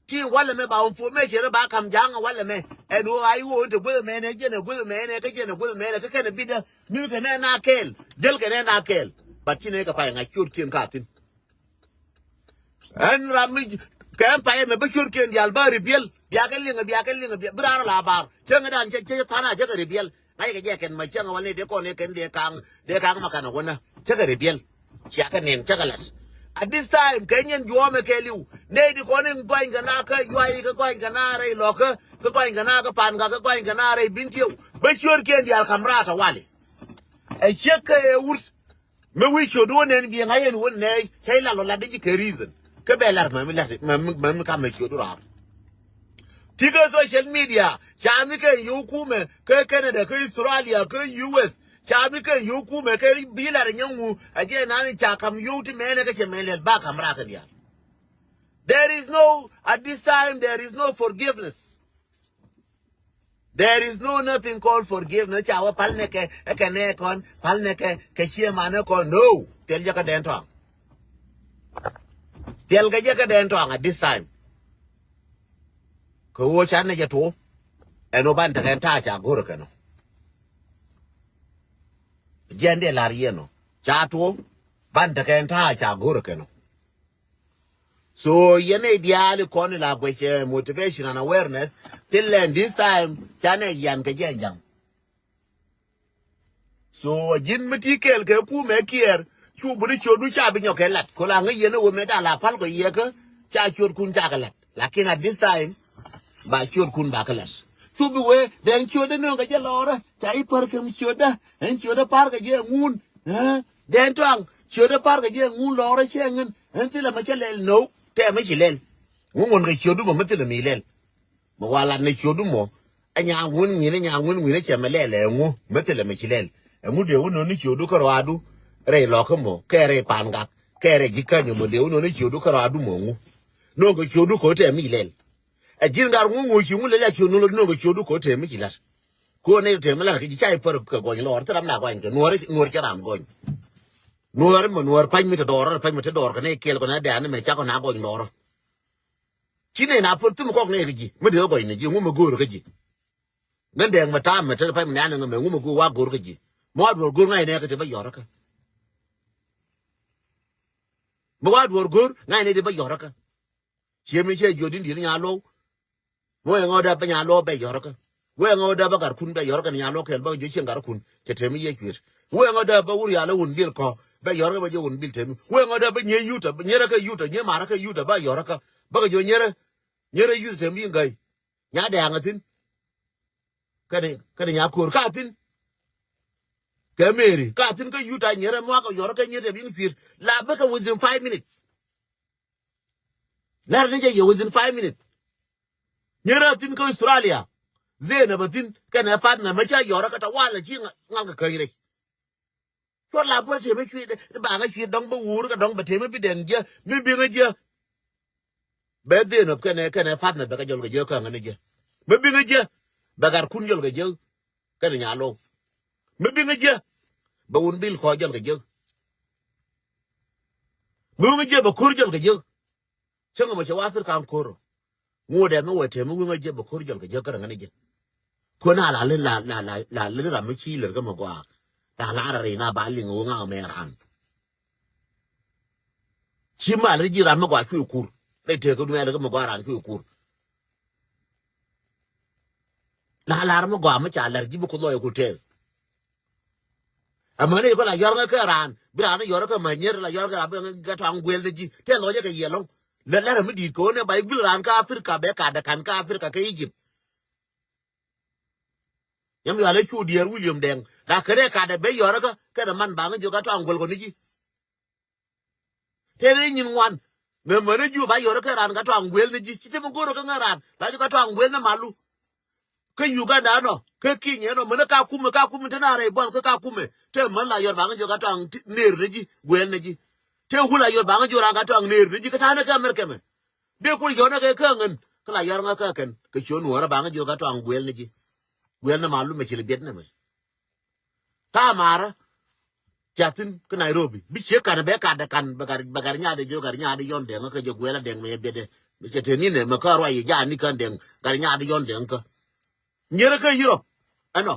Ti walɛ mɛ ba information ba kam ja̱a̱ŋ walɛ mɛ. Ɛn ɣöö a i̱ ɣöö in te guäth mɛnɛ jɛn ɛ guäth mɛnɛ kä jɛn ɛ guäth mɛnɛ kä kɛn ɛ bidä. Mi̱th kɛ nɛ na kɛɛl jäl kɛ nɛ na kɛɛl. But ci nɛ kɛ pay ŋa̱c ciötkiɛn ka thi̱n. Ɛn ram mi kɛ ɛn pay ɛmɛ bä ciötkiɛn diaal bä ribiɛl biakɛ liŋ biakɛ liŋ bi raar la baar cäŋ dan cä cä tha̱a̱n a cä kɛ ribiɛl. Ŋa̱c kɛ jɛ kɛn ma cäŋ wal ni dee kɔn ni kɛn dee ka̱a̱ŋ dee ka̱a̱ŋ ma kanɛ wänä cä kɛ ribiɛl. Ciakɛ nin cä kɛ la̱t. At this time kɛ nyin juɔmɛ kɛ li̱w nɛy di kɔn in gɔany kɛ na kä yuay kä gɔany kɛ na rɛy lɔkä kä gɔany kɛ na kä pan ka kä gɔany kɛ na rɛy bin tieu. Bä ciötkiɛn diaal kam raat ɛ wali. Ɛ ciek kä ɛ wut. Mi wi̱i̱ ciötdu wä nɛn biɛ ŋa̱c ɛn wä nɛɛc cä i̱ lat lɔ lat di ji̱ kɛ reason. Kä bɛ lar mami lat mami mami kamɛ ciötdu raar. Ti kä social media ca mi kɛ yio̱w kumɛ kä Canada kä Australia kä U S. Ca mi kɛ yio̱w kumɛ kɛ bi lar nyɛ ŋu a jɛ nani ca kam yio̱w ti mɛnɛ kä cɛ mɛ lɛl ba kam rak kɛ diaal. There is no, at this time there is no forgiveness. There is no nothing called forgiveness. Ca wä pal nɛ kɛ kɛ nɛ kɔn pal nɛ kɛ kɛ cie manɛ kɔn no. Thil jɛ kä dɛn tɔaŋ. Thil kɛ jɛ kä dɛn tɔaŋ at this time. Kɛ ɣöö ca nɛ jɛ tuɔ ɛn ɣöö ban tekɛ ɛn ta̱a̱ ca go̱rä kɛn ɔ. Jiɛn diɛ lar yɛn ɔ ca tuɔ ban tekɛ ɛn ta̱a̱ ca go̱rä kɛn ɔ. So yɛn ɛ diaal ikɔn ila guɛcɛ motivation and awareness. Thil lɛn this time ca nɛ yan kɛ jɛ jaŋ. So ji̱n mi ti kɛɛl kɛ kumɛ kiɛɛr cu buni ciötdu ca bi nyɔk kɛ lat kola ŋäc yɛn ɛ wä mɛ dal a pal kɔ yɛ kä ca ciötkun ca kɛ lat. Lakin at this time ba ciötkun ba kä lat. Cu bi wee dɛŋ ciötdä nööŋ kɛ jɛ lɔɔrä ca i̱ pär kɛ mi ciötdä ɛn ciötdä pa̱r kɛ jɛ ŋun. Dɛn tɔaŋ ciötdä pa̱r kɛ jɛ ŋun lɔɔrä cɛ ŋän ɛn thilɛ mɛ cɛ lɛl no̱o̱k tɛmɛ ci lɛl. Ŋun ŋun kɛ ciötdu mɔ mi thilɛ mi lɛl. Mɛ wa lat nɛ ciötdu mɔ ɛ nyaŋ ŋun ŋui̱n ɛ nyaŋ ŋun ŋui̱n ɛ cɛ mɛ lɛl ɛ ŋu mi thilɛ mɛ ci lɛl. Ɛŋu dee wä nööni ciötdu kä rɔadu rɛy lɔkä mɔ kɛ rɛy pa̱a̱n gak kɛ rɛy ji̱ käny mɔ dee wä nööni ciötdu kä rɔadu mɔ ŋu? Nööŋkɛ ciötdu kɛ wä tɛm mi lɛl. Ɛ ji̱n gar ŋu ŋu ci ŋu lɛl a ciötdu nööŋkɛ ciötdu kɛ wä tɛm mi ci la̱t. Kɛ wä nɛy tɛm mi la̱t kɛ ji̱ ca i̱ pär kɛ gɔny lɔɔr thil ram na gɔny kɛ nuɔ̱ɔ̱r nuɔ̱ɔ̱r cɛ ram gɔny. Nuɔ̱ɔ̱r mɔ nuɔ̱ɔ̱r pa̱ny mi te dɔɔr pa̱ny mi te dɔɔr kɛ nɛy kɛɛl kɔn a dɛ̈ɛ̈n mɛ ca kɔn a gɔny dɔɔr. Ci nɛy na pär thim kɔk nɛy kɛ ji̱ mi dee kɛ gɔny ni ji̱ ŋu mɛ go̱o̱r kɛ ji̱. Ŋän dɛɛŋ mɛ ta̱a̱m mɛ te pa̱ny mi nɛ̈ɛ̈n ŋä mɛ ŋu mɛ go̱o̱r wa go̱o̱r kɛ ji̱. Mɛ wa duɔ̱ɔ̱r go̱o̱r ŋa̱c nɛy kɛ te bä yɔ̱rä kä. Mɛ wa duɔ̱ɔ̱r go̱o̱r ŋa̱c nɛy te bä yɔ̱rä kä. Ciɛ mi ciɛ jiɔt in di̱t nya lo̱w. Wee ŋɔ dee bä nya lo̱w bɛ yɔ̱rä kä. Wee ŋɔ dee bä garkun bɛ yɔ̱rä kä ni nya lo̱w kɛɛl bä jɛ cieŋ garkun cɛ tɛm i̱ yɛ cuet. Wee ŋɔ dee bä wur yalä wun bil kɔ bɛ yɔ̱rä kä bä jɛ wun bil tɛm. Wee ŋɔ dee bä nyɛ yut nyɛ rɛ kä yut nyɛ marä kä yut bä yɔ̱rä kä bä kɛ jɔ nyɛ rɛ nyɛ rɛ yut tɛm i̱ ŋäc. Nya dɛɛŋ a thi̱n. Kɛnɛ kɛnɛ nya ko̱r ka thi̱n. Kɛ Mary ka thi̱n kä yut a nyɛ rɛ muak kɛ yɔ̱rä kä nyɛ tɛm i̱ ŋäc cuet la bä kɛ within five minutes. Lar ni jɛ yɛ within five minutes. Nyɛ rɛ thi̱n kä Australia. Zenab a thi̱n kɛnɛ partner mɛ ca yɔrä kä ta walɛ ci ŋal kɛ käny rɛc. Cuɔt la buɔl tëmɛ cui̱ dɛ ba ŋa cui̱ dɔŋ bä wuur kɛ dɔŋ bɛ tëmɛ bi dɛŋ jiɛ mi bi ŋa jiɛ. Bɛ Zenab kɛnɛ kɛnɛ partner bɛ kɛ jɔl kɛ jiɛ kä ŋa ni jiɛ. Mi bi ŋa jiɛ bɛ gat kun jɔl kɛ jiɛ. Kɛnɛ nya low. Mi bi ŋa jiɛ bɛ wun bil kɔ jɔl kɛ jiɛ. Mi bi ŋa jiɛ bɛ ko̱r jɔl kɛ jiɛ. Cäŋ mɔ cɛ wa Africa an ko̱r. Ŋuɔ̱t ɛmɛ wä tɛm mi wi̱ŋ a jiɛ bɛ ko̱r jɔl kɛ jiɛ kärɛ ŋäni jiɛ. Kuɛ na la lin la la la la lin ram mi ci lär kä mɛ gɔaa. La la rɛ ri na ba liŋ wi̱ŋ a mɛ ran. Ci mal ri ji̱ ran mɛ gɔaa cuɛ kur. Rɛ tëë kä dunia lär kä mɛ gɔaa ran cuɛ kur. La lar mi gɔaa mi ca lɛr ji̱ bi Kuoth lɔc ku tɛth. Amäni kɔ la yɔr ŋä kä raan bi raan yɔr kä ma nyer la yɔr kä raan bi ŋä kä tɔaŋ guel ni ji̱ tɛth lɔc kɛ yɛ lɔŋ. Lɛ lɛr mi di̱i̱t kɛ ɣöö nɛ ba i̱ guil raan kä Africa bɛ kat dɛ ka̱n kä Africa kä Egypt. Nyam yɔal i̱ cu diɛɛr William Dɛŋ la kɛ rɛ kat dɛ bɛ yɔr kä kɛ dɛ man ba ŋä jiök kä tɔaŋ guel kɔ ni ji̱. Tëë rɛy nyin ŋuan. Mɛ mäni Juba yɔrä kɛ raan kä tɔaŋ guel ni ji̱ ci te mi go̱rä kä ŋä raan la ji̱ kä tɔaŋ guel ni malu. Kä Uganda ɛnɔ kä Kenya ɛnɔ mäni Kakuma Kakuma te na rɛy buɔth kä Kakuma te män la yɔr baŋä jiök kä tɔaŋ ner ni ji̱ guel ni ji̱. Te wul la yɔr baŋä jiök raan kä tɔaŋ ner ni ji̱ kä ta̱nä kä America mɛ. Dee kul yɔnä kɛ kä ŋän kä la yɔr ŋä kä kɛn kɛ ciö nuɔ̱ɔ̱rä baŋä jiök kä tɔaŋ guel ni ji̱. Guel ni malu mɛ ci li biɛt ni mɛ. Ka marä. Ca thi̱n kä Nairobi bi ciek kan bɛ kat dɛ kan bɛ gat bɛ gat nyaat dɛ jiök gat nyaat dɛ yɔn dɛŋ kä jɛ guɛl a dɛŋ mɛ yɛ biɛt dɛ. Mɛ cɛ te ni nɛ mɛ kä ruac yɛ jaat ni kän dɛŋ gat nyaat dɛ yɔn dɛŋ kä. Nyerä kä Europe ɛnɔ.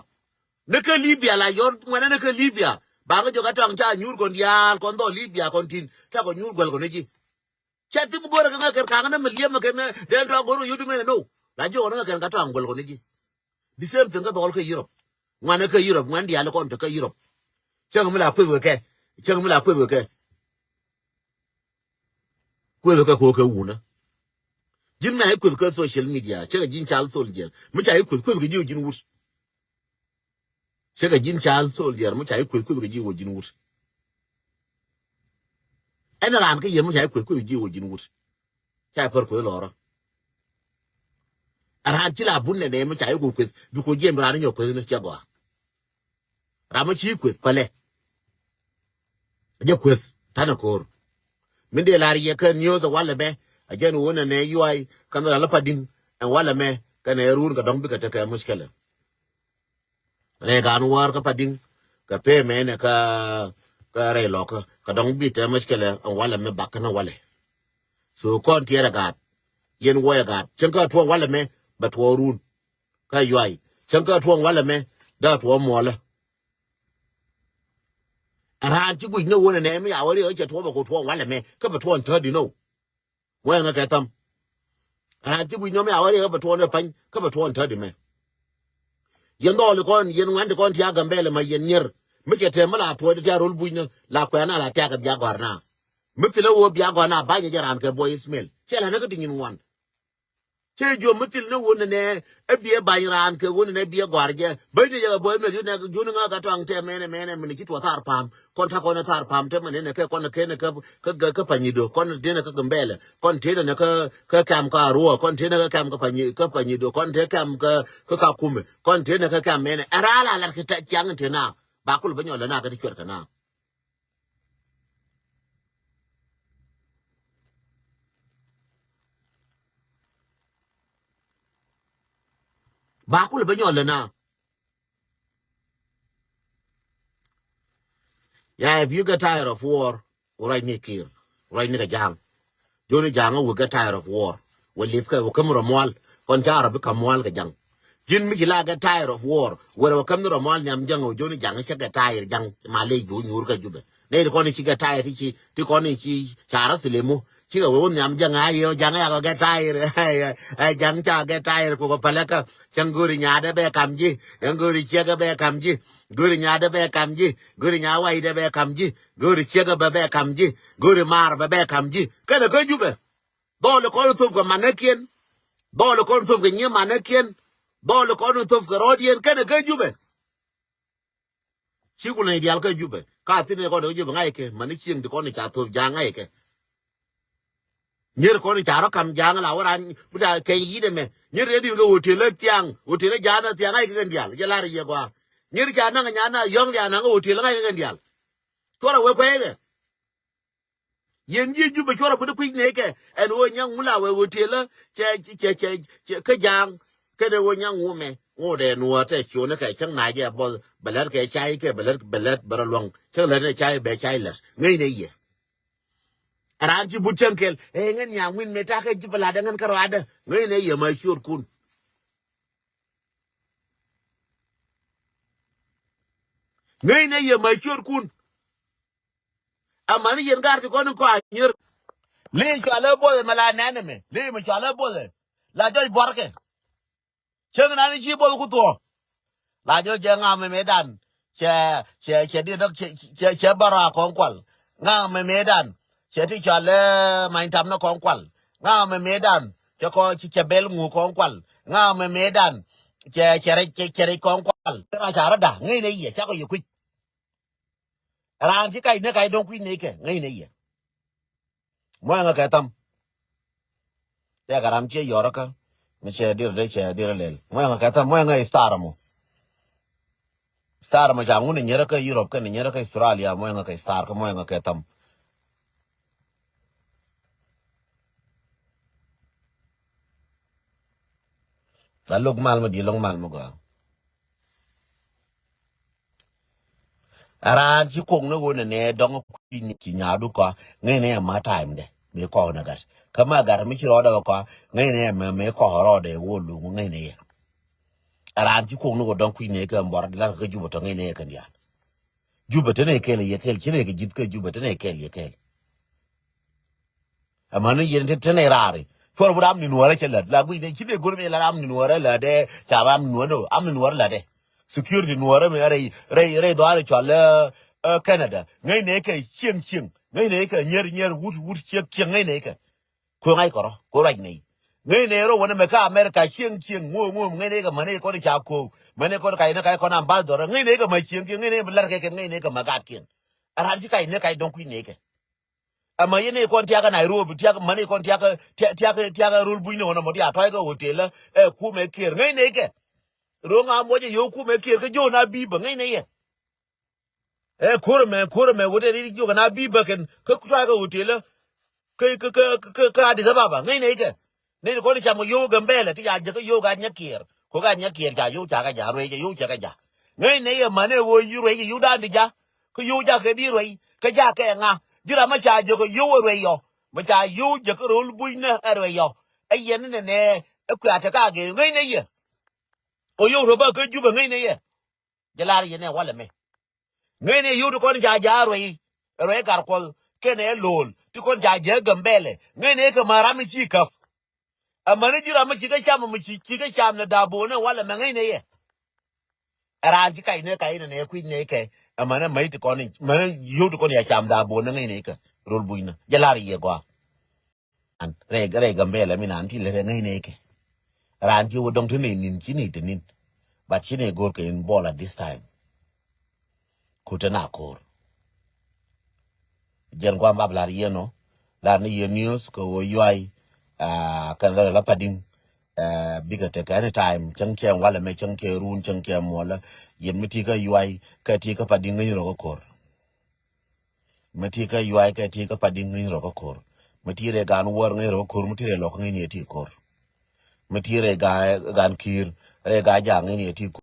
Ni kä Libya la yɔn ŋuɛnɛ ni kä Libya. Ba kä jiök a tɔaŋ ca nyuur kɔn diaal kɔn dhɔl Libya kɔn tin ca kɔn nyuur guɛl kɔn ni ji̱. Cɛ thim go̱rɛ kɛ ŋä kɛn kaŋä nä mi liɛmɛ kɛn nä dɛn tɔa go̱rɛ yut mɛnɛ no. La jiök ŋä kɛn ka tɔa ŋuɛl kɔn ni ji̱. The same thing kä dhɔl kä Europe. Ŋuanɛ kä Europe ŋuan diaal kɔn te kä Europe. Cäŋ mi la kueth wekɛ. Cäŋ mi la kueth wekɛ. Kueth wekɛ ko̱ kɛ wunä. Ji̱n mi a i̱ kueth kä social media cäŋ ji̱n cal soldier mi ca i̱ kueth kueth kɛ ji̱ ji̱n wut. Cɛ kɛ ji̱n child soldier mi ca i̱ kueth kueth kɛ ji̱ wä ji̱n wut. Ɛn raan kä yɛ mi ca i̱ kueth kueth ji̱ wä ji̱n wut. Ca i̱ pär kueth lɔrä. Raan ci la bun nɛ nɛ mi ca i̱ kueth kueth bi kueth jiɛn bi raan inyɔ kueth ni cɛ gɔaa. Ram mi ci kueth pälɛ. Jɛ kueth tanɛ ko̱r. Min dee lar yɛ kɛ news ɛ walɛ mɛ. A jɛn wun ɛ nɛ yuay kɛn ral padiŋ ɛn walɛ mɛ kɛn ɛ run kɛ dɔŋ bikɛ tekɛ muckɛlɛ. Rɛy gaan wäär kä padiŋ kɛ pee mɛ nɛ kä kä rɛy lɔkä kɛ dɔŋ bi tɛ muckɛlɛ ɛn walɛ mɛ bak kɛn ɛ walɛ. So kɔn tiɛɛr ɛ gaat yɛn wuɔyɛ gaat cäŋ kä tuɔɔk walɛ mɛ bɛ tuɔɔk run. Kä yuay cäŋ kä tuɔɔk walɛ mɛ daa tuɔɔk muɔlä. Raan ci guic ni wun ɛ nɛ mi ya wä riɛk cɛ tuɔɔk bɛ ku tuɔɔk walɛ mɛ kä bɛ tuɔɔk tädi nɔ. Wee ŋä kɛ tham. Raan ti guic nɔm ya wä riɛk kä bɛ tuɔɔk ni pany kä bɛ tuɔɔk ni tädi mɛ. Yɛn dhɔɔli kɔn yɛn ŋuɛn ti kɔn ti a Gambɛlɛ ma yɛn nyier. Mi cɛ tɛm mi la tuɔɔk ti a rol buc ni la kuɛn a la tiak kɛ bia gɔr na. Mi thilɛ wä bia gɔr na banyɛ jɛ raan kɛ buɔy Ismail cɛ la ni kä ti nyin ŋuan. Cɛ jiɔ mi thil ni wun nɛ ɛ biɛ bany raan kɛ wun nɛ biɛ gɔar jɛ bäny ni jɛ kɛ buɔy mɛ jun nɛ jun ŋä kɛ tɔaŋ tɛ mɛnɛ mɛnɛ mini ci tuɔ thar pam kɔn ta kɔn thar pam tɛ mɛnɛ nɛ kɛ kɔn kɛ nɛ kɛ kɛ kɛ panyido kɔn tɛ nɛ kɛ Gambɛlɛ kɔn tɛ nɛ kɛ kɛ kam ka ruɔ kɔn tɛ nɛ kɛ kam kɛ panyi kɛ panyido kɔn tɛ kam kɛ kɛ Kakuma kɔn tɛ nɛ kɛ kam mɛnɛ ɛ raa la lat kɛ tɛ ciaŋ tɛ na. Ba kul bä nyɔl lɛ na kä ti cuɛt kɛ na. Ba kul bä nyɔl lɛ na. Yeah, if you get tired of war, ruacni Kiir, ruacni kɛ Ja̱a̱ŋ. Joni Ja̱a̱ŋ, we get tired of war. We live kɛ, we käm rɔ mual. Kɔn ca rɔ bi käm mual kɛ Ja̱a̱ŋ. Ji̱n mi ci la get tired of war. We rɔ käm ni rɔ mual Nhiam Ja̱a̱ŋ, we joni Ja̱a̱ŋ cä get tired Ja̱a̱ŋ. Ma lec bi wä nyuur kä Jubɛ. Nɛ ti kɔn ci get tired ti ci, ti kɔn ci ca rɔ thilimu. Cikɛ wee wä Nhiam Ja̱a̱ŋ a yɛ, Ja̱a̱ŋ a yakɔ get tired. Ɛ, Ja̱a̱ŋ ca get tired kukɛ pälɛ kä. Cäŋ go̱ri nyaadɛ bɛ kam ji̱. Cäŋ go̱ri ciɛkɛ bɛ kam ji̱. Go̱ri nyaadɛ bɛ kam ji̱. Go̱ri nyaa waydɛ bɛ kam ji̱. Go̱ri ciɛkɛ bɛ bɛ kam ji̱. Go̱ri maar bɛ bɛ kam ji̱. Kɛnɛ kä Jubɛ. Dhɔli kɔn thop kɛ manäkiɛn. Dhɔli kɔn thop kɛ nyimanäkiɛn. Dhɔli kɔn thop kɛ rɔɔdiɛn. Kɛnɛ kä Jubɛ. Ci kulɛ ni dial kä Jubɛ. Ka thin ni kɔn kä Jubɛ ŋa̱c kɛ. Mani cieŋ ti kɔn ca thop Ja̱a̱ŋ ŋa̱c kɛ. Nyier kɔn ca rɔ kam Ja̱a̱ŋ la wä ran. Bi ta kɛ yi̱t ɛmɛ. Nyier rɛ din kɛ hotel ɛ thiaŋ. Hotel ɛ Ja̱a̱ŋ ɛ thiaŋ ŋa̱c kɛ kɛn dial. Jɛ lar yɛ gɔaa. Nyier ca naŋ nyan na yɔ̱ŋ dial naŋ hotel ŋa̱c kɛ kɛn dial. Cuɔrɛ wee kuɛɛkɛ. Yɛn ji̱ Jubɛ cuɔrɛ bi di kui̱c nɛy kɛ ɛn ɣöö nyaŋ ŋu la wee ɣöö tielä cɛ cɛ cɛ cɛ kä Ja̱a̱ŋ. Kɛnɛ ɣöö nyaŋ ŋu mɛ ŋu dee nuɔɔr tɛ ciöni kɛ cäŋ nac ɛ buɔth bɛ lät kɛ cay kɛ bɛ lät bɛ lät bɛ rɔ luäŋ cäŋ lät ni cay bɛ cay lät ŋäcnɛ yɛ. Raan ci but cäŋ kɛl ɛ ŋän nyaŋ ŋuin mɛ ta̱kɛ ji̱ bɛ latdɛ ŋän kä rɔadä ŋäcnɛ yɛ ma ciötkun. Ŋäcnɛ yɛ ma ciötkun. Amäni yɛn gar ti kɔn in kɔa nyier. Li cualɛ both mɛ la nɛn mɛ. Li mɛ cualɛ both. La jɔc buarkɛ. Cieŋ nan ci both ku thuɔ. La jɔc jɛ ŋa mɛ mɛ dan. Cɛ cɛ cɛ di dɔk cɛ cɛ cɛ bara kɔn kual. Ŋa mɛ mɛ dan. Cɛ ti cualɛ many tam ni kɔn kual. Ŋa mɛ mɛ dan. Cɛ kɔ cɛ bɛl ŋu kɔn kual. Ŋa mɛ mɛ dan. Cɛ cɛ rɛc cɛ rɛc kɔn kual. Ra ca rɔ da ŋäcnɛ yɛ cakɔ yɛ kui̱c. Raan ci kac ni kac dɔ̱ŋ kui̱ ni kɛ ŋäcnɛ yɛ. Mɔyɛ ŋa kɛ tham. Tɛkɛ ram ciɛ yɔrä kä mi cɛ dir dee cɛ dir lɛl mɔyɛ ŋa kɛ tham mɔyɛ ŋa star mɔ. Star mɔ ca ŋun ni nyerä kä Europe kɛ ni nyerä kä Australia mɔyɛ ŋa kɛ star kä mɔyɛ ŋa kɛ tham. La lok mal mi di lok mal mi gɔaa. A raan ci kuɔk ni ɣöö nɛnɛ dɔ̱ŋ kui̱ni ci nyaadu kɔa ŋäcnɛ ɛ ma ta̱a̱mdɛ mëë kɔɔk nɛ gat kä ma gat mi ci rɔɔdɛ kɛ kɔa ŋäcnɛ ɛ mɛ mëë kɔɔk rɔɔdɛ ɣöö luŋ ŋäcnɛ yɛ. A raan ci kuɔk ni ɣöö dɔ̱ŋ kui̱ni kɛ buɔr lar kä Jubɛ tɔ ŋäcnɛ yɛ kɛn diaal. Jubɛ tenɛ kɛl yɛ kɛl ci nɛ kɛ ji̱th kä Jubɛ tenɛ kɛl yɛ kɛl. Amäni yɛn te tenɛ raari cuɔr bi ram ni nuɔrɛ cɛ lät la guic ni ci dee go̱r mi la ram ni nuɔrɛ lät dɛ ca ram ni nuɔrɛ ram ni nuɔrɛ lät dɛ. Security nuɔrɛ mi rɛy rɛy rɛy dhɔaari cual ɛ Canada ŋäcnɛ kɛ cieŋ cieŋ ŋäcnɛ kɛ nyier nyier wut wut ciek cieŋ ŋäcnɛ kɛ. Kueŋ ŋa̱c kɔrɔ kueŋ ruac nɛy ŋäcnɛ rɔ wänɛ mɛ kä America cieŋ cieŋ ŋuɔ ŋuɔ ŋäcnɛ kɛ mäni kɔn ca kuɔk mäni kɔn kac ni kac kɔn ambassador ŋäcnɛ kɛ ma cieŋ cieŋ ŋäcnɛ bi lär kɛ kɛ ŋäcnɛ kɛ ma gatkiɛn. A ran ci kac ni kac dɔ̱ŋ kui̱ ni kɛ. Ama yɛn i̱ kɔn tiakä Nairobi tiakä män i̱ kɔn tiakä tiakä tiakä rol buny ni ɣɔn amɔ ti a tɔy kä hotel ɛ kumɛ kier ŋäcnɛ ikɛ. Ro̱ŋ a muɔcɛ yo̱o̱ kumɛ kier kä John Abiba ŋäcnɛ yɛ. Ɛ kurɛ mɛ kurɛ mɛ hotel i̱ John Abiba kɛn kä tɔy kä hotel kä kä kä kä Addis Ababa ŋäcnɛ ikɛ. Ni kɔn i̱ cam kɛ yo̱o̱ Gambɛlɛ ti ca jɛ kä yo̱o̱ ka nyɛ kier ko ka nyɛ kier ca yo̱o̱ ca kä ja ruec ca yo̱o̱ ca kä ja. Ŋäcnɛ yɛ män ɛ ɣöö yi ruec yo̱o̱ dan di ja. Kä yio̱w jakä di ruɛy kä jakä ɛ ŋa ji̱ ram mi ca jiök ɛ yio̱w ɛ ruɛy yɔ mi ca yio̱w jiäk ɛ ro̱l bucnä ɛ ruɛy yɔ. Ɛ yɛn ni nɛnɛ ɛ kuɛ a te ka gee ŋäcnɛ yɛ. Ɔ yio̱w rɔ bä kä Jubɛ ŋäcnɛ yɛ. Jɛ lar yɛn ɛ walɛ mɛ ŋäcnɛ yio̱w ti kɔn ca ja̱ ruɛy ɛ ruɛy Gatkuɔth kɛnɛ ɛ lo̱o̱l ti kɔn ca jiäk Gambɛlɛ ŋäcnɛ kɛ ma ram mi ci käp. Amäni ji̱ ram mi ci kä cam mi ci ci kä cam ni da̱a̱ bo̱o̱nɛ walɛ mɛ ŋäcnɛ yɛ. Ɛ raan ci kac ni kac ni nɛ kui̱c ni kɛ. Amäni mäc ti kɔn ni mäni yio̱w ti kɔn ya cam da̱a̱ bo̱o̱nɛ ŋäcnɛ kɛ rol bucnä jɛ la̱r yɛ gɔaa. An rɛy rɛy Gambɛlɛ mi naan ti lɛ rɛ ŋäcnɛ kɛ. Raan ci wä dɔ̱ŋ ti ni nin ci ni ti nin. But ci ni go̱r kɛ in ball at this time. Kutɛ na ko̱r. Jɛn guam bap lar yɛn ɔ lar ni yɛn news kɛ ɣöö yuay. Kɛn dhɔr la padiŋ Ɛ, bikɛ tekɛ any time, cäŋ cɛ walɛ mɛ, cäŋ cɛ run, cäŋ cɛ muɔlä. Yɛn mi ti kä yuay kɛ ti kä pat di ŋäc rɔ kä ko̱r. Mi ti kä yuay kɛ ti kä pat di ŋäc rɔ kä ko̱r. Mi ti rɛ gan wäär ŋäc rɔ kä ko̱r, mi ti rɛ lɔk ŋäc ni ɛ ti ko̱r. Mi ti rɛ ga, gan ki̱i̱r, rɛ ga jaak ŋäc ni ɛ ti ko̱r.